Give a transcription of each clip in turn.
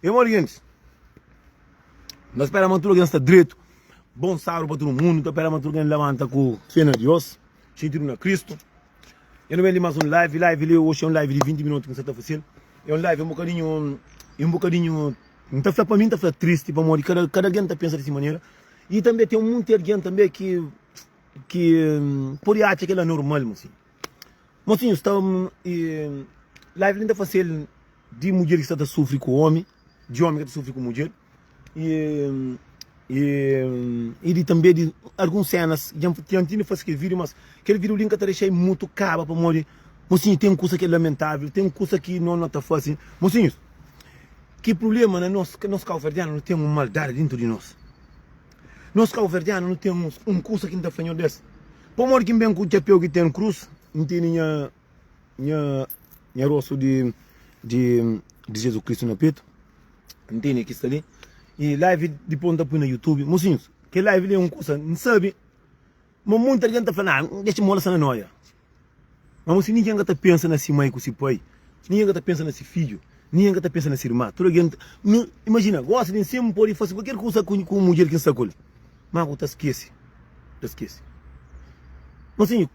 E modi gentis? N ta spera ma tudu algen sta dretu. Bon sábadu pa tudu mundu. N ta spera ma tudu algen labanta ku fé na Dios, xintidu na Kristu. Dja nu ben di más un live. Live li oxi é un live di 20 minutu ki N sta ta fase-l. É un live un bokadinhu, un bokadinhu, N ta fla pa mi, N ta fla tristi pamodi kada, kada algen ta pensa di si manera. I tanbe ten munti algen tanbe ki, ki pode atxa kel-la normal, mosinhu. Mosinhu, sta, live li N ta fase-l di mudjer ki sta ta sufri ku omi, di omi ki ta sufri ku mudjer i i i di tanbe di alguns senas dja N tene fasi kel video mas kel video li N ka ta dexa-i mutu kaba pamodi mosinhu ten kusa ki é lamentavel ten kusa ki no no ta fasi mosinhus ki prublema na nos nos kauverdianu nu ten un maldadi dintu di nos nos kauverdianu nu ten un kusa ki N ta fla nhordes pamodi ki N ben ku txapeu ki ten krus N tene nha Nha nha rostu di di di Jezu Kristu na petu N tene ki sta li i live dipôs N ta pui na YouTube Mosinhus kel live li é un kusa N sabe ma munti algen ta fla na dexa mola sta na noia ma mosinhu ningen ka ta pensa na si mai ku si pai ningen ka ta pensa na si fidju ningen ka ta pensa na si irma tudu algen nu imajina gosi di N sen N pode fase kualker kusa ku ku mudjer ki N sta ku el ma ku ta skese ta skese mosinhu.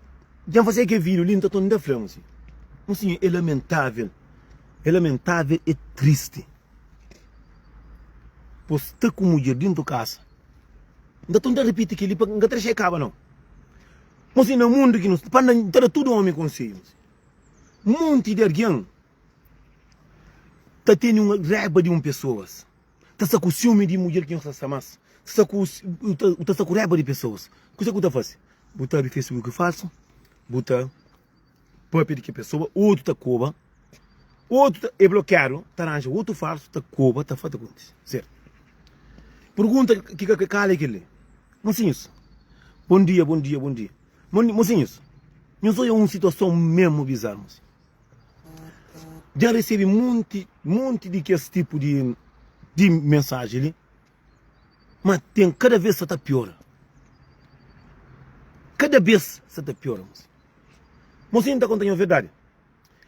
Dja N fase kel vídiu li, N ta torna fla un si, un si, é lamentável, é lamentável, é tristi bo sta ku mudjer dintu kasa. N ta torna ripiti kel-li pa N ka ta dexa-i kaba nau. Un si, na mundu ki nu sta, pa N ta da tudu ómi konsedju, un si, monti di algen ta tene un raiba di un pesoas. Ta sta ku siumi di mudjer ki nhos ta sta más. Ta sta ku, bu ta sta ku raiba di pesoas. Kuzê ku ta fase? Bu ta abri Facebook falsu, bu ta papia di ki pesoa, otu ta koba, otu ta, e blokiadu, ta ranja otu falsu, ta koba, ta fla, ta kontise. Sertu? Pergunta ki ka kala é kel-li. Mosinhus, bon dia, bon dia, bon dia. Mosinhus, nhos odja un situason memu bizaru, mosinhus. Dja N resebe monti, monti di kes tipu di, di mensaji li, ma ten kada bes sa ta piora. Kada bes sa ta piora. Mosinhu, N ta konta nhos verdadi.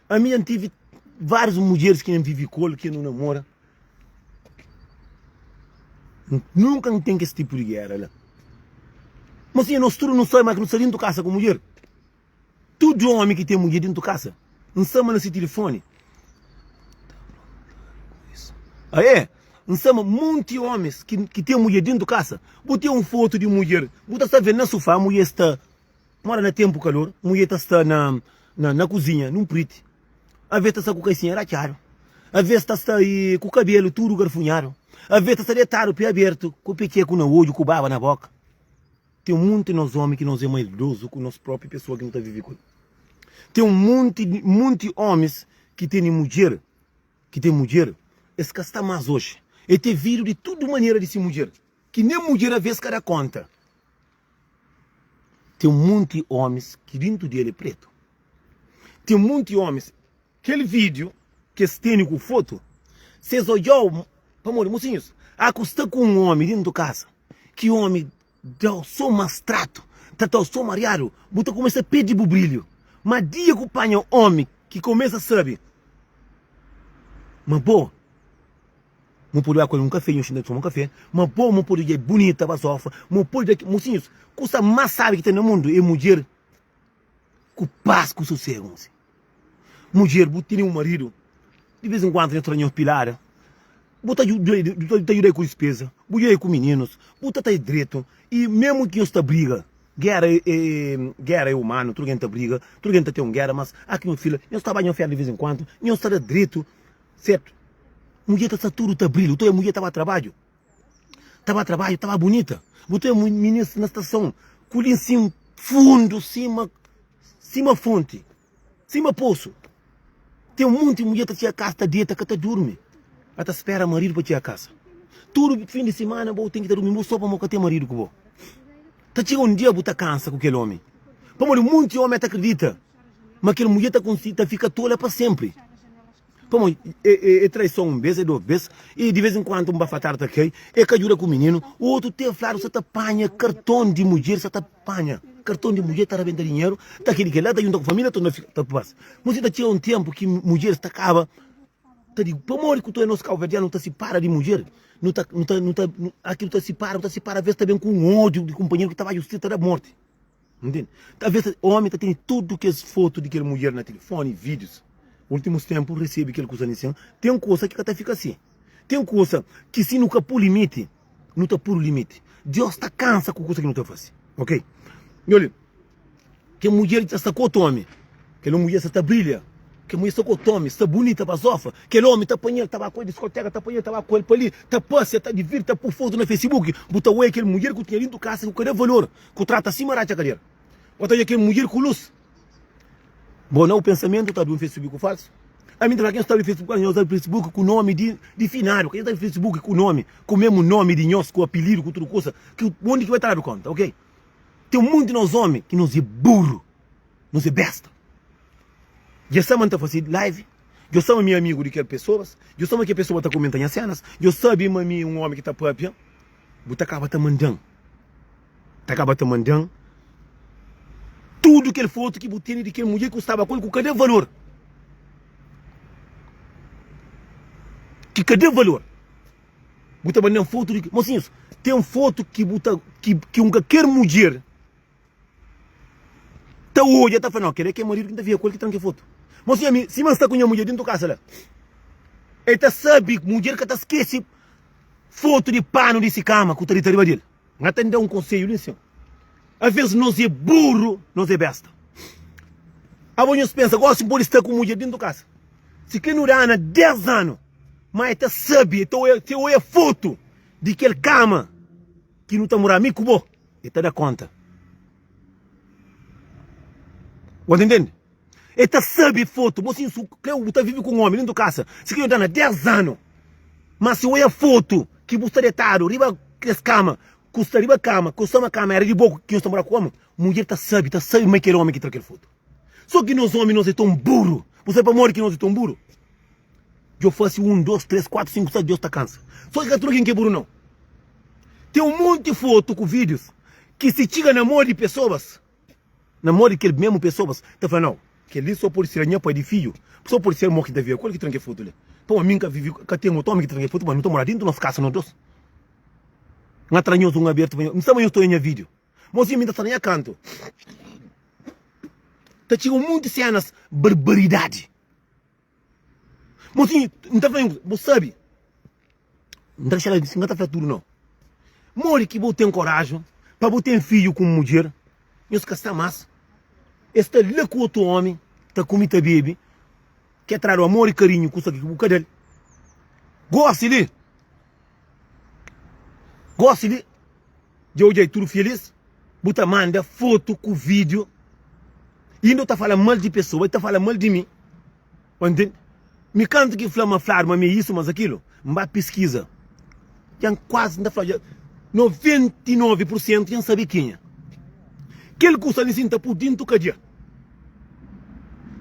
Ami dja N tive várius mudjeris ki N vive ku el, ki nu namora. Nunka N ten kes tipu di géra la. Mosinhu, nos tudu nu sabe ma ki nu sta dentu kasa ku mudjer. Tudu omi ki ten mudjer dentu kasa, N sta ma na si tilifoni. Aê, N sta ma monti omis ki, ki ten mudjer dentu kasa. Bu ten un fotu di mudjer, bu ta sta ve na sufá, mudjer sta mora na tenpu kalor, mudjer ta sta na, na, na kuzinha, nun priti. Aves ta sta ku kaisinha ratxadu, aves ta sta ku kabelu tudu garfunhadu, aves ta sta detadu pe abertu, ku petxeku na odju, ku baba na boka. Ten un monti nos omi ki nos é maldozu ku nos propi pesoa ki nu ta vive ku el. Ten un monti, monti omis ki tene mudjer, ki ten mudjer, es ka sta más oji. E ten vidu di tudu manera di si mudjer, ki nen mudjer aves ka da konta. Ten un monti omis ki dintu di el é pretu. Ten un monti omis Kel video ki es tene ku foto, si es odjau, pamodi mosinhus, a ku sta ku un omi dintu kasa, ki omi dau so mas tratu, tratau so mariadu, bu ta kumesa perdi bu brilhu. Ma dia ku panha omi ki kumesa sabi ma bo, mu podi bai ku el un kafe, nhu xinta toma un kafe, ma bo mu podi odja bunita bazofa, mu podi da, mosinhus, kusa mas sabi ki ten na mundu e mudjer ku pas ku sosegu. Mudjer, bu tene un maridu, di vez en kuandu nhos tra nhos pilada, bu ta djuda-i ku dispeza, bu djuda-i ku mininus, bu ta ta-i dretu. I memu ki nhos ta briga, gera é umanu, tudu algen ta briga, tudu algen ta ten un gera, mas aki nhos fila, nhos ta ba nhos fera di vez en kuandu, nhos ta da dretu, sertu? Mudjer ta sta tudu ta brilha, bu ta oja mudjer ta ba trabadju, ta ba trabadju, ta ba bunita, bu ta oja mininus na stason ku linsin fundu sima sima fonti. Sima posu. Ten munti mudjer ta txiga kasa ta deta ka ta durmi. A ta spera maridu pa txiga kasa. Tudu fin di simana bo ten ki ta durmi bo so pamo ka ten maridu ku bo. Ta txiga un dia bu ta kansa ku kel omi. Pamodi munti omi ta kridita ma kel mudjer ta konsigi ta fika tola pa senpri. Pamodi e traison un bes, e dos bes, e di vez en kuantu un bafatadu ta kai, e ka djuda ku mininu. Otu ten fladu sa ta panha karton di mudjer, sa ta panha karton di mudjer, ta rabenta dinheru, ta kili kila, ta junta ku familia, ta torna fika ta pasa. Mo si ta txiga un tenpu ki mudjeris ta kaba. Ta di pamodi ku ta nos kauverdianu nu ta sipara di mudjer, nu ta nu ta nu ta aki nu ta sipara, nu ta sipara aves ta ben ku un odiu di kunpanheru ki ta ba justisa ta da morti. Ntende? Aves omi ta tene tudu kes fotu di kel mudjer na tilifoni, vídius. Ultimus tenpu N resebe kel kusa li sin, ten kusa ki ka ta fika si. Ten kusa ki si nu ka pui limiti, nu ta pudu limiti. Deus ta kansa ku kusa ki nu ta fasi. Ok? Nhos li. Kel mudjer dja sta ku otu omi. Kel mudjer sta ta brilha. Kel mudjer sta ku otu omi, sta bunita bazofa. Kel omi ta panha-l, ta ba ku el diskoteka, ta panha-l, ta ba ku el pa li, ta pasia, ta divirti, ta pui fotu na Facebook. Bu ta oia kel mudjer ku tinha dintu kasa ku ka da valor, ku trata sima ratxa kadera. Bu ta oia kel mudjer ku lus. Bo na bu pensamentu ta abri un Facebook ku falsu? Ami ta fla, ken sta abri Facebook ku nhos abri Facebook ku nomi di di finadu, ken sta abri Facebook ku nomi, ku mesmu nomi di nhos, ku apilidu, ku tudu kusa, ki undi ki bai ta dadu konta, ok? Ten munti nos omi ki nos é burru, nos é besta. Dja sa ma N ta fase live, dja sa ma mi é amigu di kel pesoas, dja sa ma kel pesoa ta komenta nha senas, dja sabe ma mi é un omi ki ta papia, bu ta kaba ta manda-m, ta kaba ta manda-m tudu kel fotu ki bu tene di kel mudjer ki bu staba ku el ku ka da valor, ki ka da valor. Bu ta manda-m fotu di. Mosinhus, ten fotu ki bu ta ki, ki un kaker mudjer ta odja ta fla, no, kel-li é kel maridu ki N ta fika ku el ki tra-m kel fotu. Mosinhu, ami, sima N sta ku nha mudjer dintu kasa la, el ta sabe, mudjer ka ta skese fotu di panu di si kama ku ta dita riba di el. N ta da un konsedju li nsin. Aves nos é buru, nos é besta. Abo nhos pensa gosi N pode sta ku mudjer dintu kasa? Si kre nu dana 10 anu, ma e ta sabe, e ta oia, si e oia fotu di kel kama ki nu ta mora mi ku bo, e ta da konta. Bo ta intende? E ta sabe fotu, bo sin su kre bu ta vive ku un omi dintu kasa, si kre nu dana 10 anu, ma si oia fotu ki bu sta detadu riba kes kama, ku sta riba kama, ku sta ma kama era di bo ki nhos ta mora ku omi, mudjer ta sabe, ta sabe ma e kel omi ki tra kel fotu. So ki nos omi nos é ton buru. Bu sabe pamodi ki nos é ton buru? Djo fase 1, 2, 3, 4, 5, 6, Deus ta kansa. So ki ka tudu algen ki é buru nau. Ten un monti fotu ku vídius ki si txiga na mô di pesoas, na mô di kel mésmu pesoas, ta fla, Nau, kel-li so pode ser nha pai di fidju, so pode ser mô ki ta vive ku el ki tra-m kel fotu li. Pamodi mi N ka vive, ka ten otu ómi ki tra-m kel fotu, pamodi nu ta mora dintu nos kasa nos dos. N atra nhos un abertu pa nhos, N sta ma nhos ta oja nha vídiu. Mozinho mi ta sta na nha kantu. Ta txiga un monti senas barbaridadi. Mozinho, N ta fla un kuza, bu sabi, N ta dexa la, N ka ta fla tudu nau. Modi ki bu ten koraji pa bu ten fidju ku un mudjer, nhos ka sta mas, es sta la ku otu omi ta kume ta bebe, ke tradu amor i karinhu kusa ki bu ka da-l. Gosi li, gosi li. Dja odjai tudu filis bu ta manda foto ku video inda bu ta fala mal di pessoa e ta fala mal di mi pa ntende mi kantu ki fla ma fladu ma mi é isu mas akilu n ba piskiza dja n kuazi n ta fla dja 99 por sentu dja n sabe kenha kel kusa li sin ta pui dintu kadia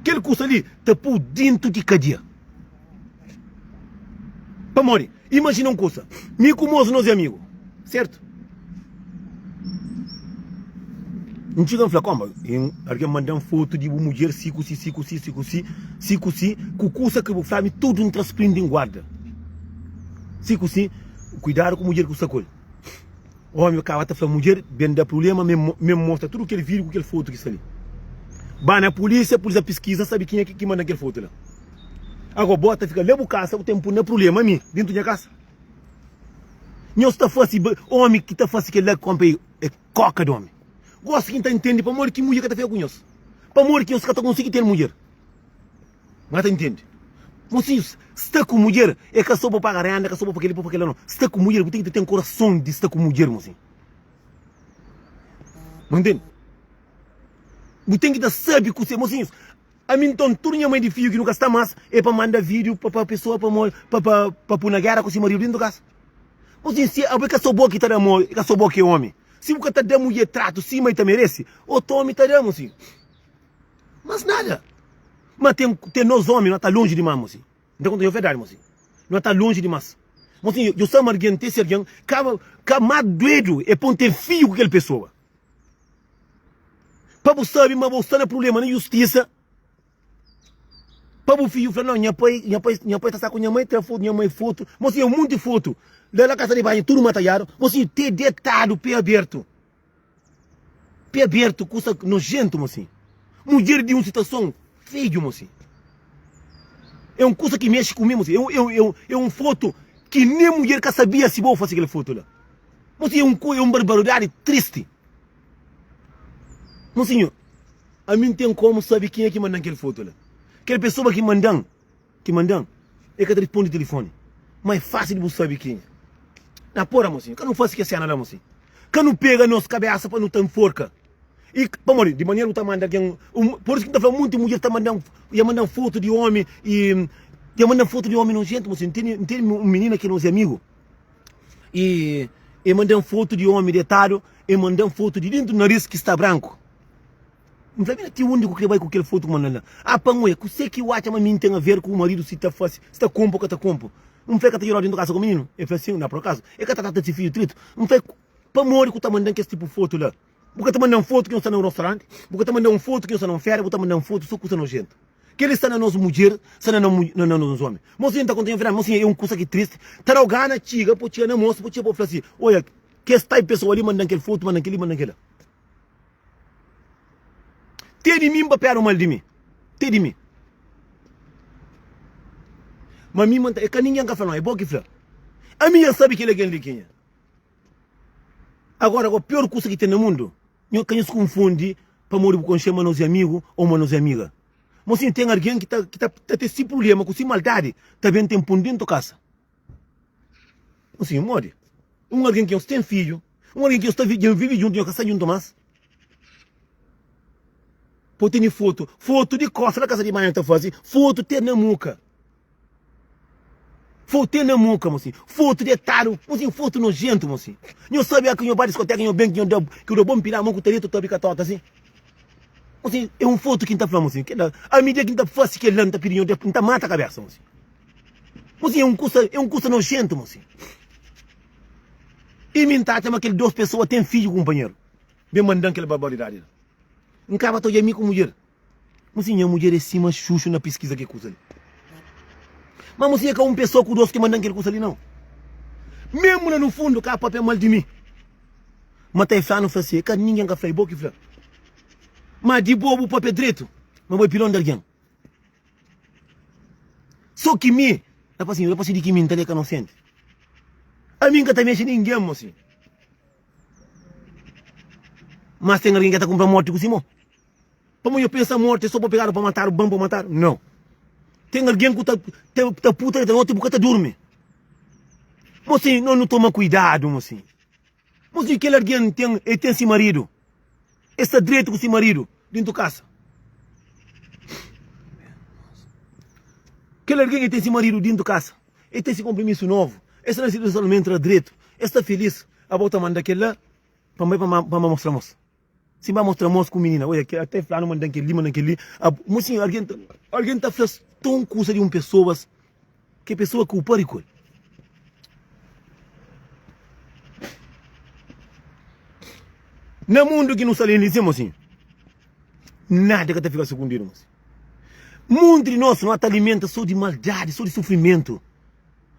kel kusa li ta pui dintu di kadia pamodi Imajina un kusa, mi ku mos nos é amigu, sertu? N txiga N fla, Konba, algen manda-m fotu di bu mudjer si ku si, si ku si, si ku si, si ku si, ku kusa ki bu fla mi tudu N tra sprindi N guarda. Si ku si, kuidadu ku mudjer ku sta ku el. Omi kaba ta fla mudjer, ben da prubléma, mi N mostra tudu kel vídiu ku kel fotu ki sta li. Ba na pulísia, pulísia piskiza, sabe kenha ki manda kel fotu la. Agora bo ta fika la bu kasa bu ten pun na prublema mi dintu nha kasa. Nhos ta fasi omi ki ta fasi kel la konpa é koka di omi. Gosi ki N ta intendi pamodi ki mudjer ka ta fika ku nhos. Pamodi ki nhos ka ta konsigi ten mudjer. N ka ta intendi. Mosinhus, sta ku mudjer é ka so pa paga renda, ka so pa kel-li, pa kel-la no. Sta ku mudjer bu ten ki ten korason di sta ku mudjer mosinhu. Bu intendi? Bu ten ki ta sabi kuse mosinhus. Ami nton, tudu nha mai di fidju ki nu ka sta mas, e pa manda video pa pa pesoa pa pa pa pa pui na gera ku si maridu dintu kasa. Bo sin si abo e ka so bo ki ta da mo, e ka so bo ki e omi. Si bu ka ta da mudjer tratu sima i ta meresi, otu omi ta da mo si. Mas nada. Ma ten ten nos omi no ta lonji dimas mo si. N ta konta nho verdadi mo si. No ta lonji dimas. Mo si, yo sama algin, te si algin, ka ka mas duedu e pon ten fidju ku kel pesoa. Pa bu sabe ma bu sta na prubléma na justisa. Pa bu fidju fla, Nau, nha pai, nha pai, nha pai ta sta ku nha mai, tra fotu, nha mai fotu. Mosinhu, un monti fotu. La na kasa di banhu, tudu matajadu. Mosinhu, te detadu, pe abertu. Pe abertu, kusa nojentu, mosinhu. Mudjer di un situason feiu, mosinhu. É un kusa ki mexe ku mi, mosinhu. É, é, é, é un fotu ki nen mudjer ka sabia si bo fase kel fotu la. Mosinhu, é un, é un barbaridadi tristi. Mosinhu, ami N ten komu sabe kenha ki manda-m kel fotu la. Kel pesoa ki manda-m, ki manda-m, e ka ta risponde tilifoni. Ma é fásil di bu sabe kenha. Na pora, mosinhu, ka nu fase kes sena la, mosinhu. Ka nu pega nos kabesa pa nu ta nforka. I pamodi? Di manera bu ta manda algen, un, pur isu ki N ta fla, munti mudjer ta manda-m, dja manda-m fotu di omi i dja manda-m fotu di omi nojenti, mosinhu. N tene, N tene un minina ki é nos amigu. I e manda-m fotu di omi detadu, e manda-m fotu di dintu naris ki sta branku. N fla, Mina, ti undi ku kre bai ku kel fotu ku manda-m la? Ah, pa N oia, kusé ki u atxa ma mi N ten aver ku bu maridu si ta fase, si ta konpo o ka ta konpo? N fla, E ka ta djorau dintu kasa ku mininu? E fla, Sin, na por akazu, e ka ta trata si fidju dritu? N fla, Pamodi ku ta manda-m kes tipu fotu la? Bu ka ta manda-m fotu ki N sta na un rostoranti, bu ka ta manda-m fotu ki N sta na un fera, bu ta manda-m fotu so kusa nojentu. Kel-li sta na nos mudjer, sta na na nos omi. Mosinha, N ta konta nha verdadi, mosinha, é un kusa ki tristi. Ta da-u gana txiga pa bu txiga na mosu, pa bu txiga pa bu fla si, Oia, kes tal pesoa li manda-m kel fotu, manda-m kel-li, manda-m kel-la. Te di mi N papiadu mal di mi, te di mi. Ma mi, é ka ningen ka fla, nau, é bo ki fla. Ami dja N sabe kel algen li kenha. Agora, pior kusa ki ten na mundu. Nho ka nhos kunfundi pamodi bu konxe ma nos é amigu ô ma nos é amiga. Mosinhu, ten algen ki ta ki ta ta ten si prubléma ku si maldadi ta ben ten pun dentu kasa. Mosinhu, modi? Un algen ki nhos ten fidju, un algen ki nhos ta dja vive djuntu, nhos ka sta djuntu mas. Pô tene fotu, fotu di kosta na kasa di banhu ta faze, fotu te na muka. Foto na muka, mocinho. Foto detado, mocinho, foto nojento, mocinho. Nho sabe a que nho ba discoteca, nho bem que nho da, que eu dou bom pilar, mão com talento, tobi catota assim. Mocinho, é um foto que tá falando, mocinho. Que a medida que tá faz que ele tá pedindo, nho tá mata a cabeça, mocinho. Mocinho, é um custa, é um custa nojento, mocinho. E mim tá chama aquele duas pessoas tem filho, companheiro. Bem mandando aquela barbaridade. Ncaba ta odja mi ku mudjer. Mosinha, nha mudjer é sima xuxu na piskiza ke kuza li. Ma mosinha ka un pesoa ku dos ki mandan kel kuza li nau. Memu la no fundu ka papia mal di mi. Ma ta e fla nu fla si, ka ningen ka fla, e bo ki fla. Ma di bo bu papia dretu, ma bo é pilon di algen. So ki mi, rapasinhu, rapasinhu di ki mi N ta le ka nosenti. Ami N ka ta mexe ningen, mosinhu. Mas ten algen ki ta kunpra morti ku si mon. Pamodi nho pensa morti é so pa pegadu pa matadu, ban pa matadu? Nau. Ten algen ku ta ta puta ta noti bu ka ta durmi. Mosinhu, no nu toma kuidadu, mosinhu. Mosinhu, kel algen ten, el ten si maridu. El sta dretu ku si maridu dentu kasa. Kel algen el ten si maridu dentu kasa. El ten si konpromisu novu. El sta na si relasionamentu la dretu. El sta filis. Abo ta manda kel la pa N bai pa N mostra mos. Si N ba mostra mos ku minina, oia, ate flanu mandan kel li, mandan kel li. Mosinhu, algen ta, algen ta fla ton kusa di un pesoas ke pesoa ki bu pari ku el. Na mundu ki nu sta li, mosinhu, nada ka ta fika sukundidu, mosinhu. Munti di nos no ta alimenta so di maldadi, so di sufrimentu.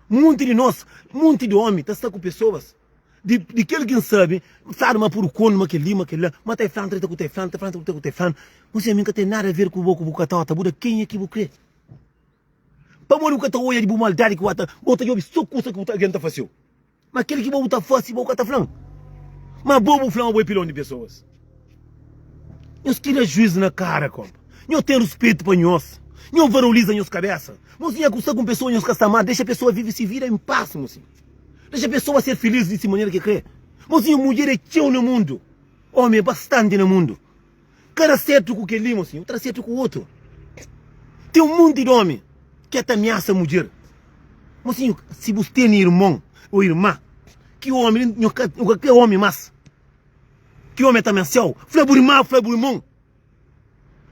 Munti di nos, munti di omi ta sta ku pesoas di, di kel ki N sabe, fladu ma puru konu, ma kel-li, ma kel-la, ma ta e flan, treta ku ta e flan, ta flan, treta ku ta e flan. Mosinhu, ami N ka ten nada a ver ku bo, ku bu katota, bu da kenha ki bu kre. Pamodi bu ka ta oia di bu maldadi ki bu ta, bo ta djobe so kusa ki bu ta, algen ta fase-u. Ma kel ki bo bu ta fase, bo ka ta fla-m. Ma bo bu fla ma bo é pilon di pesoas. Nhos tira juiz na kara, konpa. Nhos ten ruspetu pa nhos. Nhos varoliza nhos kabesa. Mosinha ku sta ku un pesoa nhos ka sta mas, dexa pesoa vive si vida em pas, mosinha. Dexa pesoa ser filis di si manera ki kre. Mosinha, mudjer é txeu na mundu, omi é bastanti na mundu. Kada sertu ku kel-li, mosinhu, ta da sertu ku otu. Ten un monti di omi ki ta amiasa mudjer. Mosinhu, si bu tene irmon ô irma ki omi, nho ka kre omi mas, ki omi ta amiasiau, fla bu irma, fla bu irmon.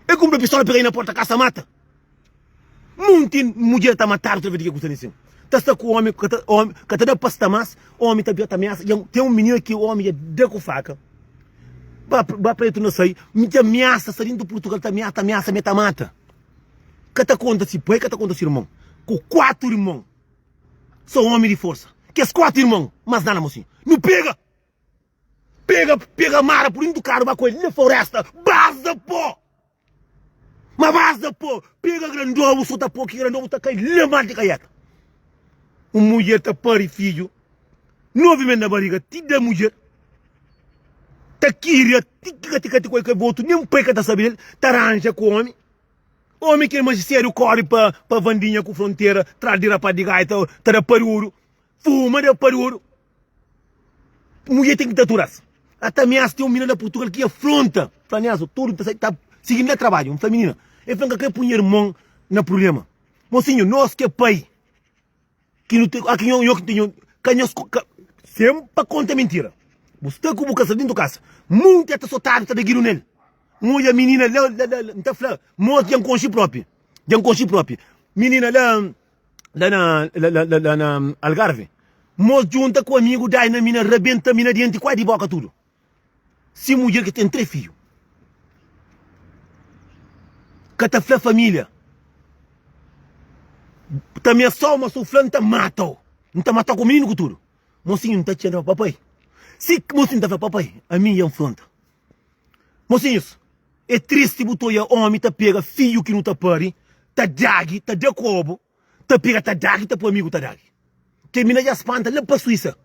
El kunpra pistola, pega-i na porta kasa, mata. Munti mudjer ta matadu através di ke ku sta nisin. Ta sta ku omi, ka ta, omi ka ta da pa sta mas, omi ta ta ameasa. Dja ten un minina ki omi dja da ku faka, ba ba pretu na sai, mi ta ameasa, sta dintu Purtugal ta ameasa, ta ameasa, mi ta mata. Ka ta konta si pai, ka ta konta si irmon. Ku 4 irmon, so omi di forsa. Kes 4 irmon, mas nada mosinhu. Nu pega! Pega, pega mara por dintu karu, ba ku el na floresta, baza po! Ma baza po! Pega grandobu, sota po ki grandobu ta kai la mar di kaieta. Un mudjer ta pari fidju, 9 mes na bariga, ti da mudjer ta kiria, ti ki ka ti koi ka botu, nen pai ka ta sabe del, ta ranja ku omi. Omi ki manxe sedu kori pa pa Vandinha ku frontera, tras di rapaz di gaita, ta da paruru, fuma da paruru. Mudjer ten ki ta aturas. Ata ameasa ten un minina na Purtugal ki afronta, fla Nelson, tudu ta sai ta sigin na trabadju. N fla minina, el fla N ka kre pui nha irmon na prublema. Mosinhu, nos ki é pai, ki nu ten, aki nho, nho ki ten nho, ka nhos ka, sen pa konta mintira. Bu sta ku bu kasa dintu kasa, munti ata sotadu ta da gidu nel. N odja minina la, la, la, N ta fla, mos dja N konxe propi, dja N konxe propi. Minina la, la na, la, la, la, la na Algarve, mos djunta ku amigu dai na mina, rabenta mina dianti kuai di boka tudu. Si mudjer ki ten 3 fidju ka ta fla família, ta ameasau ma su fla N ta matau, N ta matau ku mininu ku tudu. Mosinhu N ta txenta pa papai. Si mosinhu ta fla papai, ami dja N fronta. Mosinhus, é tristi bu ta oia omi ta pega fidju ki nu ta pari, ta dagi, ta da kobu, ta pega ta dagi, ta poi amigu ta dagi. Kel mina dja spanta la pa Suísa.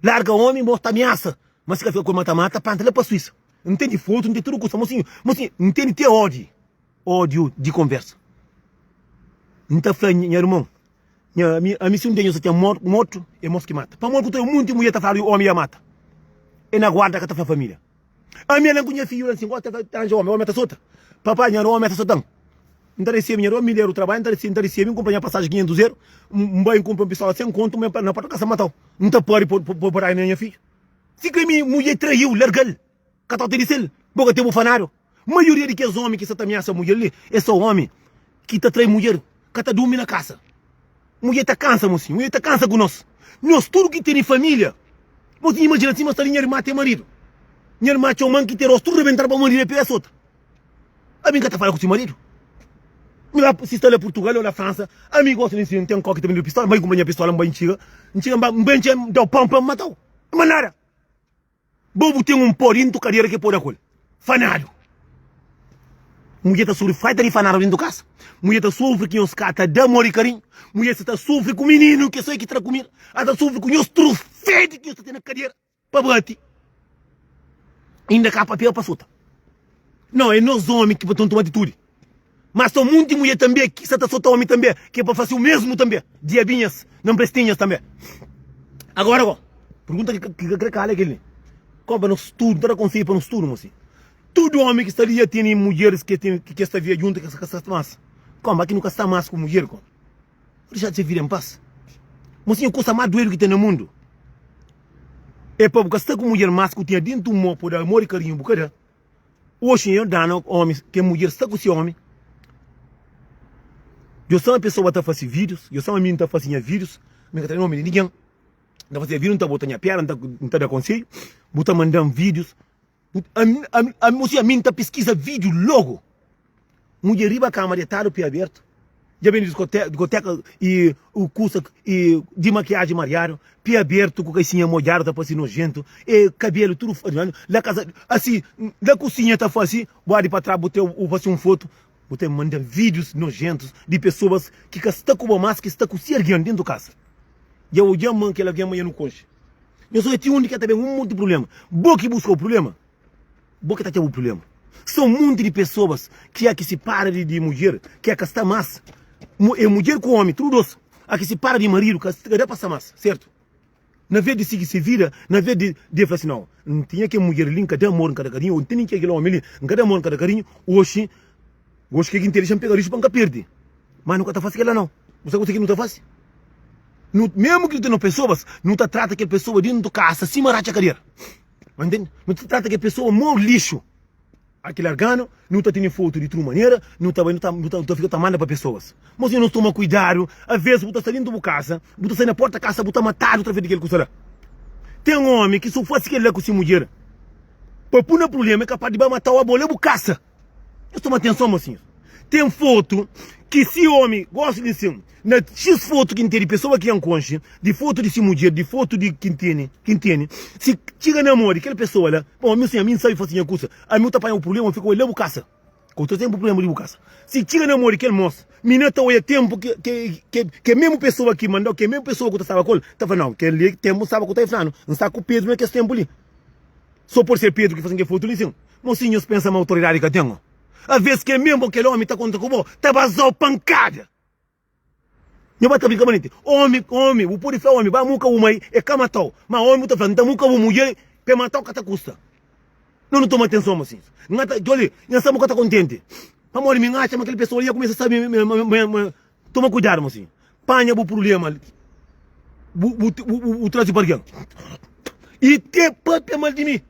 Larga omi, mos ta amiasa, ma si ka fika ku el mata mata, panta la pa Suísa. N tene fotu, N tene tudu kusa, mosinhu, mosinhu, N tene te ódi, ódiu di konversa. N ta fla nha irmon, Nha ami, ami si un dia nho sa ten mortu, é mos ki mata. Pamodi ku ta un munti mulher ta fladu omi ya mata. E na guarda ka ta fla familia. Ami alan ku nha fidju lan si gosta ta ranja omi, omi ta sota. Papa nha omi ta sotan. N ta recebi nha omi mileru trabalha, n ta recebi, n ta recebi, n kumpra nha passagem 500 euro, n bai n kumpra un pistola sem kontu, n na porta kasa matau. N ta pari pa pa dai na nha fidju. Si kre mi mulher traiu, largal. Ka ta di sel, bo ka ten bu fanadu. Maioria di kes omi ki sa ta amiasa mudjer li é so omi ki ta trai mudjer, ka ta durmi na kasa. Mudjer ta kansa mosinhu, mudjer ta kansa ku nos. Nos tudu ki tene familia, mosinhu imajina sima sta li nha irma ten maridu. Nha irma txoman ki ten rostu tudu rebentadu pa maridu é pega sota. Ami N ka ta fala ku si maridu. Mi la si sta la Purtugal o la Fransa, ami gosi li N ten koki ta bendedu pistola, N bai kunpra nha pistola, N bai N txiga, N txiga N bai N txiga N dau pam pam N matau. Ma nada. Bo bu ten un pó dintu kadera ke pó da kol. Fanadu. Mudjer ta sufri falta di fanadu dintu kasa. Mudjer ta sufri ki nhos ka ta da amor i karinhu. Mudjer sa ta sufri ku mininu ke so e ki tra kumida. A ta sufri ku nhos trufedi ki nhos ta ten na kadera pa bati. Inda ka papia pa sota. Não, é nos omi ki pa toma atitudi. Mas ta munti mudjer tanbe ki sa ta sota omi tanbe, ki é pa fase o mesmu tanbe. Diabinhas, não prestinhas tanbe. Agora go, pergunta ki ka kre kala é kel li. Konpa nos tudu, ta da konselhu pa nos tudu, mosi. Tudu omi ki sta li ya tene mudjeris ki ten ki sta via djuntu ki ka sta mas. Konpa ki nu ka sta mas ku mudjer konpa. Dixa se vida em pas. Mosinhu kusa mas duedu ki ten na mundu é pa bu ka sta ku mudjer mas ku tinha dintu un mo pa da amor i karinhu bu ka da. Oxi nha dana omi ke mudjer sta ku si omi Djo sama pessoa ta fasi videos djo sama mi nta fasi nha videos mi ka ta da nomi di ninguém nta fasi nha video nta bota nha piada nta da konselho bu ta mandan videos ami ami ami ami nta pesquisa video logo Mudjer riba kama detadu pe abertu dja ben di diskoteka i kusa i di makiaji mariadu pe abertu ku kaisinha modjadu ta parsi nojentu e kabelu tudu la kasa asi la kusinha ta fasi bo di pa tras bu ta bu fasi un fotu bu ta manda videos nojentus di pesoas ki ka sta ku bo mas ki sta ku si algen dentu kasa dja odja ma kel algen ma dja nu konxe nhos odja ti undi ke ta ben un monti prublema bo ki buska bu prublema. Bo ki ta ten bu prublema. Son munti di pesoas ki a ki sipara di di mudjer ki a ka sta mas. E mudjer ku omi tudu dos a ki sipara di maridu ka da pa sta mas, sertu? Na vez di sigi se vida, na vez di di e fla si nau, N tinha kel mudjer li, N ka da amor, N ka da karinhu, ou N tene kel omi li, N ka da amor, N ka da karinhu, oxi, oxi ke ki N ten dexa-m pega rixu pa N ka pirdi. Ma nu ka ta fasi kela nau. Bu sabe kuse ki nu ta fasi? Nu, mesmu ki nu ten pesoas, nu ta trata kel pesoa dentu kasa sima ratxa kadera. Ma ntende? Nu ta trata kel pesoa mo lixu. A ki larganu, nu ta tene fotu di tudu manera, nu ta bai, nu ta, nu ta, nu ta fika ta manda pa pesoas. Mosinhu, nos toma kuidadu, aves bu ta sta dentu bu kasa, bu ta sai na porta kasa, bu ta matadu atraves di kel kusa la. Ten omi ki so fasi kel la ku si mudjer, pa pui na prublema, e kapas di bai matau abo la bu kasa. Nhos toma atenson, mosinhus. Ten fotu ki si omi gosi di sin na xis fotu ki N ten di pesoa ki N konxe, di fotu di si mudjer, di fotu di ki N tene, ki N tene, si txiga na mo di kel pesoa la, pamodi mi sin ami N sabe fase nha kusa, ami bu ta panha bu prublema, bu fika oi la bu kasa. Ku ta ten bu prublema di bu kasa. Si txiga na mo di kel mos, mi na ta oia tenpu ki ki ki ke mesmu pesoa ki mandau, ke mesmu pesoa ku ta staba ku el, ta fla, nau, kel li tenpu N staba ku ta flanu, N sta ku Pedru na kes tenpu li. So pode ser Pedru ki fasen kel fotu li sin. Mosinhu, nhos pensa ma autoridadi ka ten? Aves ke mesmu kel omi ta konta ku bo, ta bazau pankada. Nho ba ta brinka manenti. Omi, omi, bu pode fla omi, ba muka bu mai, e ka matau. Ma omi bu ta fla, nta muka bu mudjer, pe matau ka ta kusta. No nu toma atenson mosinhus. Nha ta, djoli, nha sta bu ka ta kontenti. Pamodi mi n'atxa ma kel pesoa li ya kumesa sabi ma, ma, ma, ma, toma kuidadu mosinhu. Panha bu prublema bu, bu, bu, bu, bu traze pa algen. I te papia mal di mi.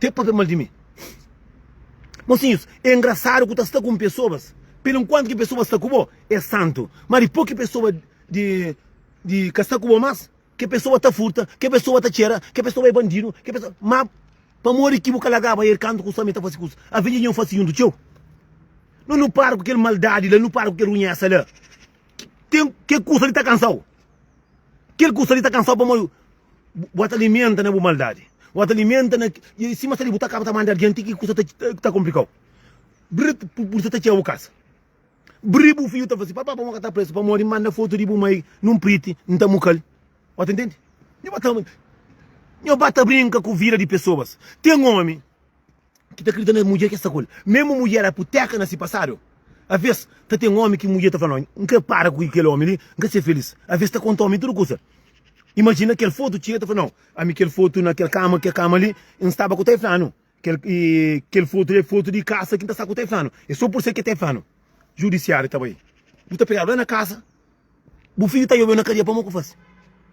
Te papia mal di mi. Mosinhus, é engrasadu ku ta sta ku un pesoas, pelu nkuantu ki pesoas sta ku bo, é santu. Ma dipôs ki pesoa di di ka sta ku bo mas, ke pesoa ta furta, ke pesoa ta txera, ke pesoa é bandidu, ke pesoa. Ma pamodi ki bu ka lagaba el kantu ku sta mi ta fasi kusa? Aves dja nho fasi juntu txeu. No nu para ku kel maldadi la, nu para ku kel runhesa la. Ten ke kusa li ta kansau. Kel kusa li ta kansau pamodi Bu ta alimenta na bu maldadi. Bu ta alimenta na. I sima sta li, bu ta kaba ta manda algen ti ki kusa ta, ta komplikau. Bri, pulisa ta txega bu kasa. Bri, bu fidju ta fla si, Papá, pamodi ka ta presu? Pamodi N manda fotu di bu mai nun priti, N ta muka-l. Bu ta ntende? Nho ba ta, nho ba ta brinka ku vida di pesoas. Ten omi. ki ta kridita na mudjer ki es sta ku el. Memu mudjer aputeka na si pasadu. Aves ta ten omi ki mudjer ta fla, No, N kre para ku kel omi li, N ka ser felis. Aves ta konta omi tudu kusa. Imajina kel fotu txiga ta fla, No, ami kel fotu na kel kama, kel kama li, N staba ku ta e flanu. Kel, kel fotu li é fotu di kasa ki N ta sta ku ta e flanu. É so pur ser ki ta e flanu. Judisiáriu ta bai. Bu ta pegadu la na kasa, bu fidju ta djobe-u na kadia pamodi ku fase.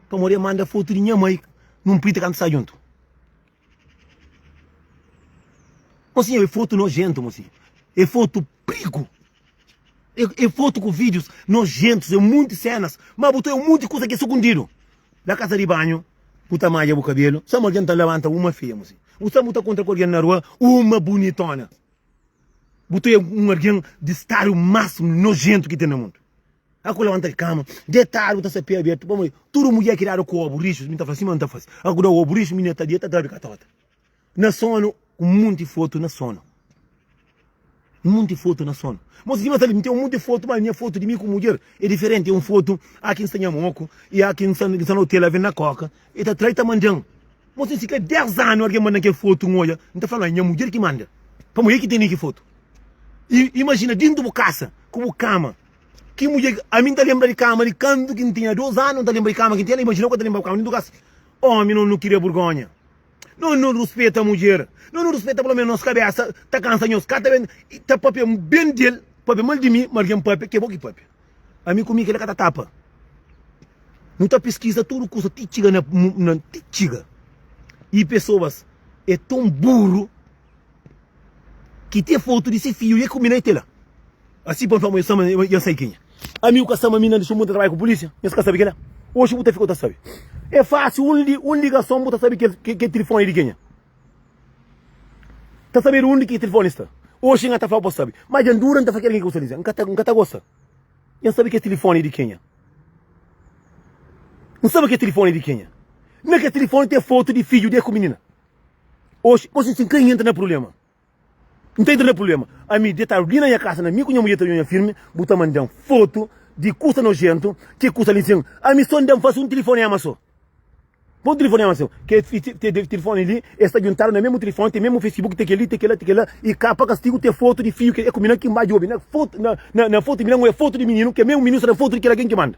Pamodi e manda fotu di nha mai nun prita kantu sta djuntu. Mosinho, é foto nojento, mosinho. É foto prigo. É, é foto com vídeos nojentos, é muitas cenas. Mas botou é muita coisa que é escondido. Na casa de banho, puta malha o cabelo. Só alguém tá levanta uma feia, mosinho. O Samu tá contra com alguém na rua, uma bonitona. Botou é um alguém de estado máximo nojento que tem no mundo. A ku labanta di kama, detadu bu ta sta pé abertu, pamodi tudu mudjer ki dadu ku obu rixu, mi ta fla sima N ta fasi, a ku da obu rixu mi ta deta ta abi katota na sonu, ku munti fotu na sonu, munti fotu na sonu. Mos sima sta li, mi ten munti fotu, ma nha fotu di mi ku mudjer é diferenti, é un fotu a ki N sta nha moku i a ki N sta na otel a vende na koka, e ta tra e ta mandan. Mos si ka 10 anu algen mandan kel fotu N odja, N ta fla, no, é nha mudjer ki manda, pamodi é ki tene ki fotu. I imajina dintu bu kasa ku bu kama. Ki mudjer ki ami nta lembra di kama di kantu ki ntinha 2 anu nta lembra di kama ki ntinha la imajina ku ta lembra kama dintu kasa omi no nu kiria burgonha no nu ruspeta mudjer no nu ruspeta pelo menos nos kabesa ta kansa nhos ka ta ben ta papia ben del papia mal di mi ma algen papia ke bo ki papia ami ku mi kila ka ta tapa nu ta piskisa tudu kusa ti txiga na na ti txiga i pesoas e ton buru. Ki te fotu di si fiju e ku mi na e tela. Asi pa N fla ma yo sama N sai kenha. Ami u ka sama mi na dixu muta trabadja ku pulisia. Nhos ka sabi kela. Oxi bu ta fika u ta sabi. E fasi un li un ligason bu ta sabi kel kel tilifoni di kenha. Ta sabedu undi ki tilifoni sta. Oxi N ta flau pa sabi. Ma dja N dura N ta fla kel algen ki ku sta dize. N ka ta N ka ta gosta. N sabi kel tilifoni di kenha. N sabi kel tilifoni di kenha. Na kel tilifoni ten fotu di fiju di e ku minina. Oxi, oxi si N ka entra na prubléma, N ta entra na prubléma. Ami detadu li na nha kasa, na mi ku nha mudjer ta nhonha firmi, bu ta manda-m fotu di kusa nojentu, ki kusa li sin. Ami so N da-m fase un tilifonema so. Pa un tilifonema so. Ke tilifoni li, es ta djuntadu na mesmu tilifoni, ten mesmu Facebook, ten kel-li, ten kel-la, ten kel-la, i ka pa kastigu ten fotu di fiju ke ku mi na ki N ba djobe na fotu, na, na, na fotu di mi na N oja fotu di mininu, ke mesmu mininu sta na fotu di kel algen ki manda.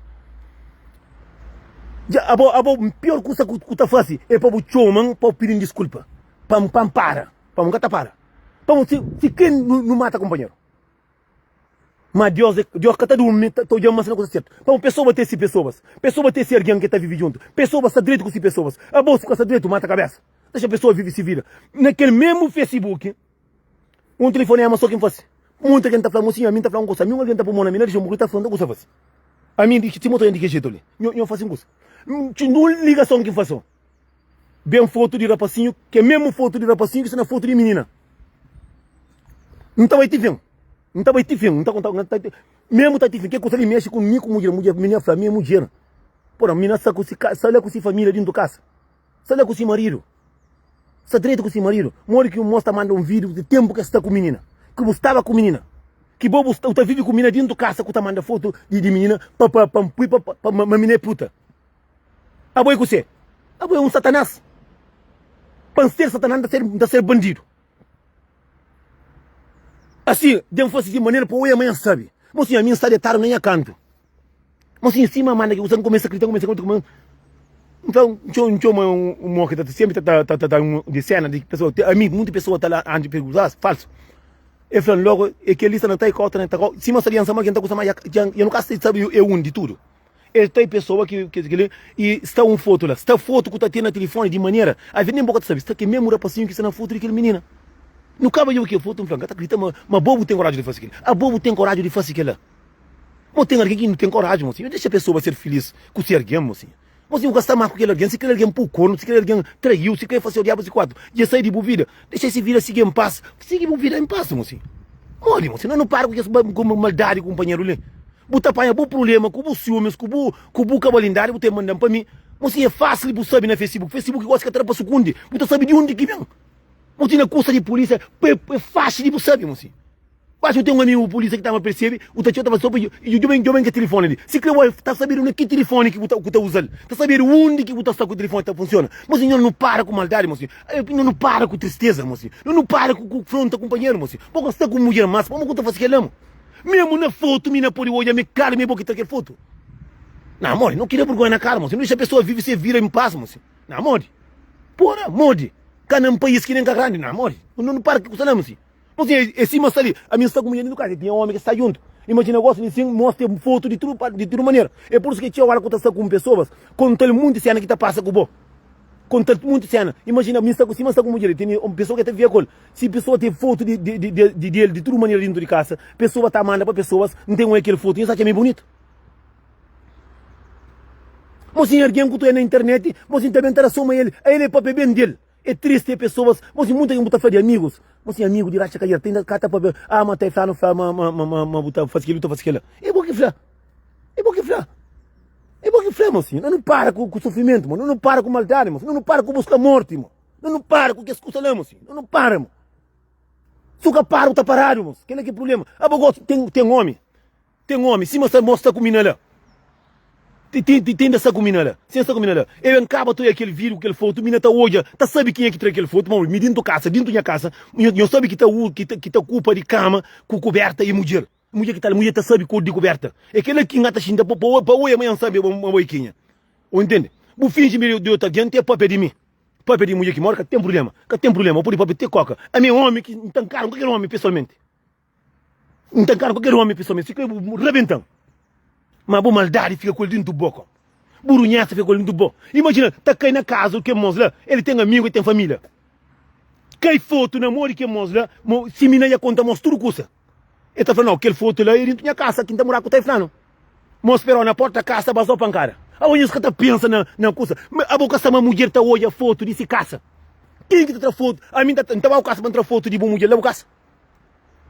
Dja abo abo pior kusa ku ku ta fasi é pa bu txoman pa bu pidin diskulpa pa pa N para pa N ka ta para pamo si si kre nu nu mata kunpanheru ma Dios é Dios ka ta durmi ta odja ma sta na kusa sertu pamo pesoba ten si pesobas pesoba ten si algen ke ta vivi djuntu pesoba sta dretu ku si pesobas abo si ka sta dretu mata kabesa dexa pesoba vivi si vida na kel mesmu facebook. Un telefonema so ki N fase. Munta algen ta fla, Mosinhu, ami N ta fla un kusa. Ami un algen ta pô mon na mi na dixon, bu kre ta fla un kusa fase. Ami di si moto di ki jetu li. Nho, nho fase un kusa. Un ligason ki N fase. Ben fotu di rapasinhu, ke mesmu fotu di rapasinhu ki sta na fotu di minina. N ta bai ti fin. N ta bai ti fin, N ta konta, N ta mesmu ta ti fin. Ke kusa li mexe ku mi ku mudjer, mudjer minina fla mi é mudjer. Pora, minina sta ku si sta la ku si familia dintu kasa, sta la ku si maridu, sta dretu ku si maridu. Modi ki un mos ta manda un video di tempu ke sta ku minina, ki bu staba ku minina, ki bo bu sta bu ta vivi ku minina dintu kasa ku ta manda fotu di di minina pa pa pa pui pa pa ma minina é puta. Abo é kuse? Abo é un satanas. Pa N ser satanas N ta ser N ta ser bandidu. Asi, dja N fase di manera pa oia ma N sabe. Mosinhu, ami N sta detadu na nha kantu. Mosinhu, sima manda ki kusa, N kumesa grita, N kumesa grita, N fla, N txoma un mo ki ta senpri ta ta ta di sena di pesoa, ami, munti pesoa ta la antis pergunta, falsu. El fla-m logu, e kel-li sta na ta e kau, ta na ta kau. Sima sta di N sta ma ki N ta kusa ma dja dja nu ka sabe e undi tudu. El ta e pesoa ki ki i sta un fotu la. Sta fotu ku ta ten na tilifoni di manera avi nen bo ka ta sabe. Sta kel mesmu rapasinhu ki sta na fotu di kel minina. Nu kaba djobe kel fotu, N fla, N ka ta kridita ma ma bo bu ten koraju di fasi kel. Abo bu ten koraju di fasi kela? Mo ten algen ki nu ten koraju, mosinhu. Dexa pesoa ser filis ku se algen, mosinhu. Mosinhu, bu ka sta mas ku kel algen. Si kel algen pui kornu, si kel algen traiu, si kre fasi-u diabu si kuatu, dja sai di bu vida. Dexa se vida sigi en pas. Sigi bu vida en pas, mosinhu. Modi, mosinhu? No nu para ku kes maldadi kunpanheru li. Bu ta panha bu prulema ku bu siumis, ku bu ku bu kabalindadi, bu ta mandan pa mi. Mosinhu, é fasil bu sabi na Facebook. Facebook gosi ka ta da pa sukundi. Bu ta sabi di undi ki ben. Bu tene kusa di pulisia, é fasil di bu sabi, mosinhu. Basta bu ten un amigu pulisia ki ta ama persebe, bu ta txeu ta fala so pa djoben djoben ke tilifoni li. Si kre oi ta sabedu na ki tilifoni ki bu ta ku ta uzal, ta sabedu undi ki bu ta sta ku tilifoni ta funsiona. Mosinhu no para ku maldadi mosinhu, no para ku tristeza mosinhu, no para ku ku fronta kunpanheru mosinhu. Bo ka sta ku mudjer mas, pamo ku ta fasi kela mo? Memu na fotu mi na podi odja mi klaru mi bo ki ta kel fotu. Na modi, no kria burgonha na kara mosinhu, no dixa pesoa vivi se vida em pas mosinhu. Na modi, pora modi, ka na un pais ki nen ka grandi na modi, no para ku kusa la mosinhu. Bo sin é sima sta li, ami N sta ku mulher dentro di kasa, tinha omi ki sta djuntu. Imajina gosi li sin mostra fotu di tudu di tudu manera. É pur isu ki txeu ora ku ta sta ku un pesoas, konta-l munti sena ki ta pasa ku bo. Konta-l munti sena. Imajina mi sta ku sima N sta ku mulher, tene un pesoa ki ta vivia ku el. Si pesoa ten fotu di di di di di el di tudu manera dentro di kasa, pesoa ta manda pa pesoas, N ten oi kel fotu, nhos atxa mi bunitu? Mosinhu algen ku ta oia na internet, mosinhu ta ben ta da soma el, el é papia ben del. É triste é pessoas, mas tem muita gente que tá fala de amigos, mas tem amigo de racha cadeira, tem cá tá para ah, mas tá fala, fala, ma ma ma ma ma buta faz aquilo, tá faz aquilo. É bom que fala. É bom que fala. É bom que fala, mocinho. Não, não para com, com sofrimento, mano. Não, não para com maldade, mocinho. Não, não para com buscar morte, mano. Não, não para com que escuta lá, mocinho. Não, não para, mano. Se o para, tá parado, moço. Aquele é que é problema. Ah, gosto, tem, tem homem. Ten omi sima sta mos sta ku mina la Ti ti ti inda sta ku mina la Sin sta ku mina la E ben kaba ta oia kel video ku kel fotu Mina ta odja ta sabi kenha ki tra kel fotu Pamodi mi dintu kasa dintu nha kasa Nho sabi ki ta ki ta ki ta kupa di kama ku kuberta e mudjer Mudjer ki ta la mudjer ta sabi kor di kuberta E kela ki nga ta xinta pa pa oia ma nha sabi ma bo e kenha Ou intende Bu finji mi di otu algen te papia di mi Papia di mudjer ki mora ka ten prublema ka ten prublema Bu pudi papia te koka Ami e omi ki N ta nkara ku kel omi pesoalmenti. N ta nkara kualker omi pesoalmenti, si kre bu rabentan. Ma bu maldadi fika ku el dintu bo, bu runhesa fika ku el dintu bo. Imajina, ta kai na kaza di kel mos la, el ten amigu, el ten familia. Kai fotu na mo di kel mos la, mo si mina ya konta mos tudu kusa. El ta fla, nau, kel fotu la e dintu nha kasa ki N ta mora ku ta e flanu. Mos sperau na porta kasa, ba so pankada. Abo nhos ka ta pensa na na kusa. Abo ka sta ma mudjer ta odja fotu di si kasa. Ken ki ta tra fotu? Ami N ta N ta ba bu kasa pa N tra fotu di bu mudjer la bu kasa.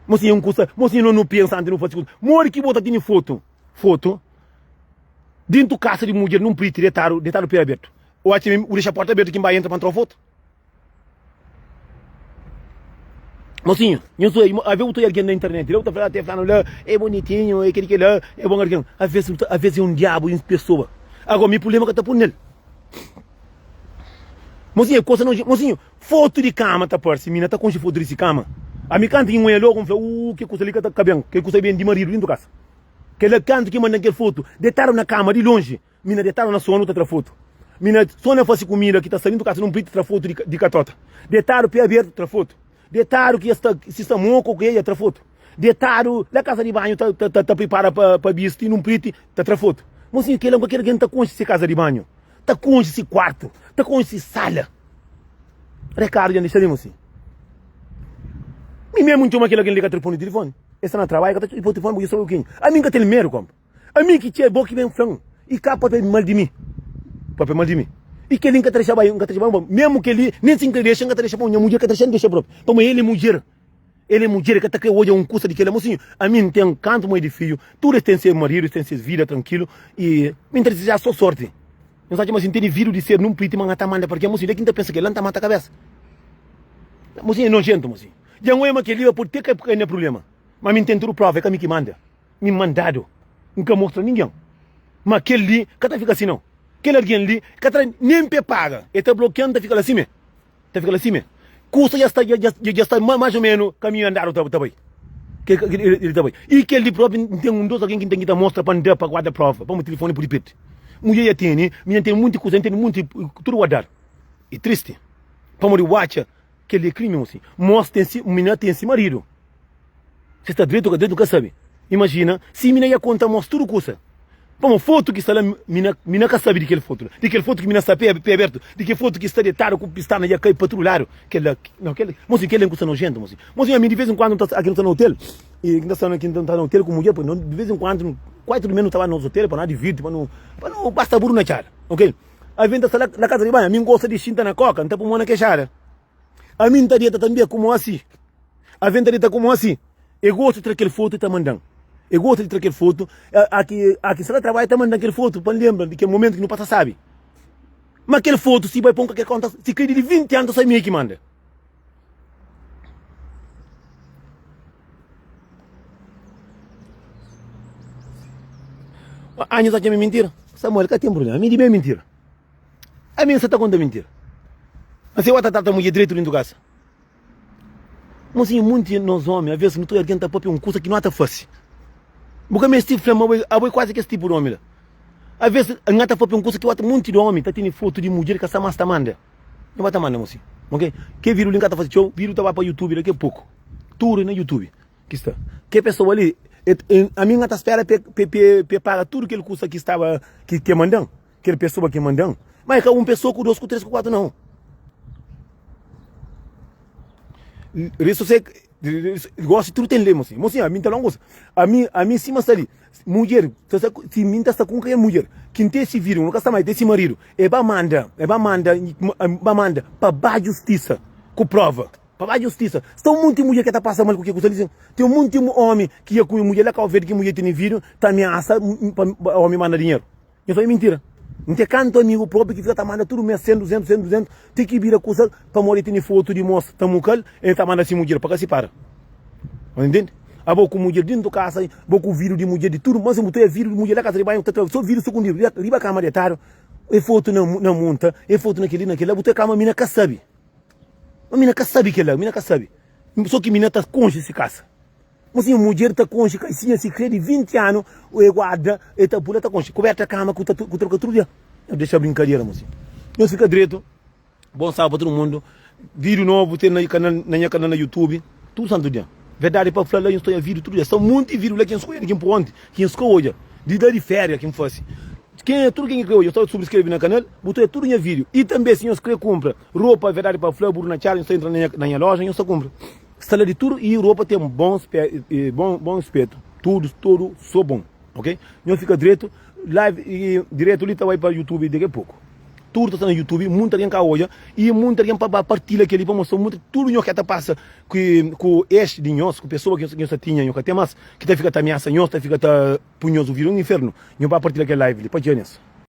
Mosinha un kusa, mosinha no no pensa antis no fasi kusa. Modi ki bo ta tene fotu, fotu dentu kasa di mudjer nun priti detadu, detadu pe abertu. O atxa mi, u dexa porta abertu kin bai entra pa ntra fotu. Mosinha, nho soi, ave bu ta oia algen na internet, la bu ta fla, te flanu la, é bonitinho, é keli kela, é bon algen. Aves, aves é un diabu em pessoa. Agora mi problema ka ta pun nel. Mosinha, kosa no, mosinho, Fotu di kama ta parse, mina ta konxe fotu di si kama. Ami kantu ki N oia logu N fla, uu ke kusa li ka ta ka ben, ke kusa ben di maridu dintu kasa. Kela kantu ki mandan kel fotu, detadu na kama di lonji, mina detadu na sonu ta tra fotu. Mina so na fasi kumida ki ta sta dintu kasa nun priti tra fotu di katota. Detadu pe abertu tra fotu. Detadu ki sta si sta moku ku eia tra fotu. Detadu la kasa di banhu ta ta ta pripara pa pa bisti nun priti ta tra fotu. Mosinhu kela nkualker algen ta konxe si kasa di banhu. Ta konxe si kuartu, ta konxe si sala. Rekadu dja N dexa li, mosi. Mi mesmu N txoma kel algen li ka ta responde tilifoni. El sta na trabadju, ka ta responde tilifoni, bo dja sabe kenha. Ami N ka ten medu, konpa. Ami ki txê, bo ki ben fla-m. I ka papia mal di mi. Papia mal di mi. I kel-li N ka ta dexa bai, N ka ta dexa bai. Mesmu kel-li, nen si N ka dexa, N ka ta dexa pa nha mudjer ka ta dexa-m dexa propi. Pamodi el é mudjer. El é mudjer, el ka ta kre odja un kusa di kel-la. Mosinhu, ami N ten kantu mai di fidju, tudu es ten ses maridu, es ten ses vida trankilu i mi N ta dizeja so sorti. N sa txoma si N tene vidu di ser nun priti ma N ka ta manda parke. Mosinhu, da ki N ta pensa kel-la, N ta mata kabesa. Mosinhu é nojentu, mosinhu. Dja N oia ma kel-li pode te kai na prubléma, ma mi N ten tudu prova, é ka mi ki manda. Mi mandadu, N ka mostra ningen. Ma kel-li ka ta fika si nau. Kel algen li ka ta da nen pa e paga, e ta blokia-m, N ta fika la sime. Ta fika la sime. Kusa dja sta, dja, dja sta mais ou menos kaminhu andadu ta, ta bai. Ke, ke, ele ta bai. I kel li propi N ten un dos algen ki N ten ki ta mostra pa N da pa guarda prova, pamodi tilifoni pudi pirdi. Mudjer dja tene, mi dja N tene munti kusa, N tene munti, tudu guardadu. E tristi. Pamodi bu atxa kel li é krimi mosi. Mos ten si, mina ten si maridu. Si sta dretu ka dretu, N ka sabe. Imajina si mina ia konta mos tudu kusa. Pamo fotu ki sta la mina mina ka sabe di kel fotu la. Di kel fotu ki mina sta pe pe abertu, di kel fotu ki sta detadu ku pistana dja kai pa tudu ladu. Kel la no kel mosi kel la é un kusa nojentu mosi. Mosi ami di vez en kuandu N ta aki nu sta na hotel i N ta sta ki N ta na hotel ku mudjer pa no di vez en kuandu kuasi tudu mes nu ta ba nos hotel pa no divirti pa no pa no pasa buru na txada ok. Avi N ta sta la na kasa di banhu ami N gosta di xinta na koka N ta pui mo na kexada. Ami N ta deta tanbe ku mo asi. Avi N ta deta ku mo asi. E gosta di tra kel fotu e ta mandan. E gosta di tra kel fotu. Aki aki sta na trabadju ta mandan kel fotu pa N lembra di kel momentu ki nu pasa sabi. Ma kel fotu si bai pon ka kel konta si kredi di 20 anu ta sai mi e ki manda. Anhos atxa mi mintira? Samuel ka ten problema, mi di ben mintira. Ami N sa ta konta mintira. N sai ta trata mudjer dretu dintu kasa. Mosinhu, munti nos omi, aves nu ta obi algen ta papia un kusa ki no ta fasi. Bu ka mesti fla ma abo é kuazi kes tipu di omi la. Aves N ta papia un kusa ki munti di omi ta tene fotu di mudjer ka sa mas ta manda. Nhu ba ta manda mosinhu. Ok? Ke vidiu li N ka ta fasi txeu, vidiu ta ba pa youtube daki a poku. Tudu na youtube ki sta. Ke pesoa li, ami N ka ta spera pa e paga tudu kel kusa ki staba ki ke mandan. Kel pesoa ki manda-m. Ma é ka un pesoa ku dos, ku tres, ku kuatu, nau. Rede sosial, gosi tudu ten lei, mosinhu. Mosinhu, ami N ta fla un kusa. Ami, ami sima sta li, mudjer, ta sta ku, si mi N ta sta ku un mudjer ki N ten si vida, N ka sta ma, ten si maridu, e ba manda, e ba manda, ba manda pa ba justisa ku prova. Pa ba justisa. Sta un monti mudjer ki ta pasa mal ku ke kusa li. Ten un monti omi ki ya kume mudjer la Kau Verdi ki mudjer tene vida, ta amiasa pa omi manda dinheru. Nhos fla é mintira. N ten kantu amigu propi ki fika ta manda tudu mes 100, 200, 100, 200, ti ki bira kusa pamodi el tene fotu di mos ta muka-l, el ta manda si mudjer pa ka sipara. Nhos ntende? Abo ku mudjer dintu kasa, bo ku vidu di mudjer di tudu, mas bu ta oja vidu di mudjer la kasa di banhu, ta tra so vidu sukundidu, riba kama detadu, e fotu na munta, e fotu na kel-li, na kel-la, bu ta kama, mina ka sabe. Ma mina ka sabe kel-la, mina ka sabe. So ki mina ta konxe si kasa. Mo si mudjer ta konxe kaisinha si kre di 20 anu e guarda e ta pula ta konxe kuberta kama ku ta ku troka tudu dia. Nhos dexa brinkadera mo si. Nhos fika dretu. Bon sábadu pa tudu mundu. Vídiu novu ten na kanal na nha kanal na youtube tudu santu dia. Verdadi pa fla la nhos ta odja vídiu tudu dia. Sta munti vídiu la ki nhos ka odja ki N poi onti ki nhos ka odja di la di féria ki N fasi. Kenha tudu ken ki kre odja sta subskrebe na kanal bu ta odja tudu nha vídiu. I tanbe si nhos kre kunpra ropa verdadi pa fla buru na txada nhos ta entra na nha loja nhos ta kunpra. Sta la di tudu i ropa ten bon bon bon spetu tudu tudu so bon ok nhos fika dretu live i diretu li ta bai pa youtube daqui a pouco tudu ta sta na youtube munta algen ka odja i munta algen pa ba partilha keli pa mostra munta tudu nhos ke ta pasa ki ku ex di nhos ku pessoa ki nhos ta tinha nhos ka ten mas ki ta fika ta ameaça nhos ta fika ta pui nhos vira un inferno nhos ba partilha kel live li pa dja nes.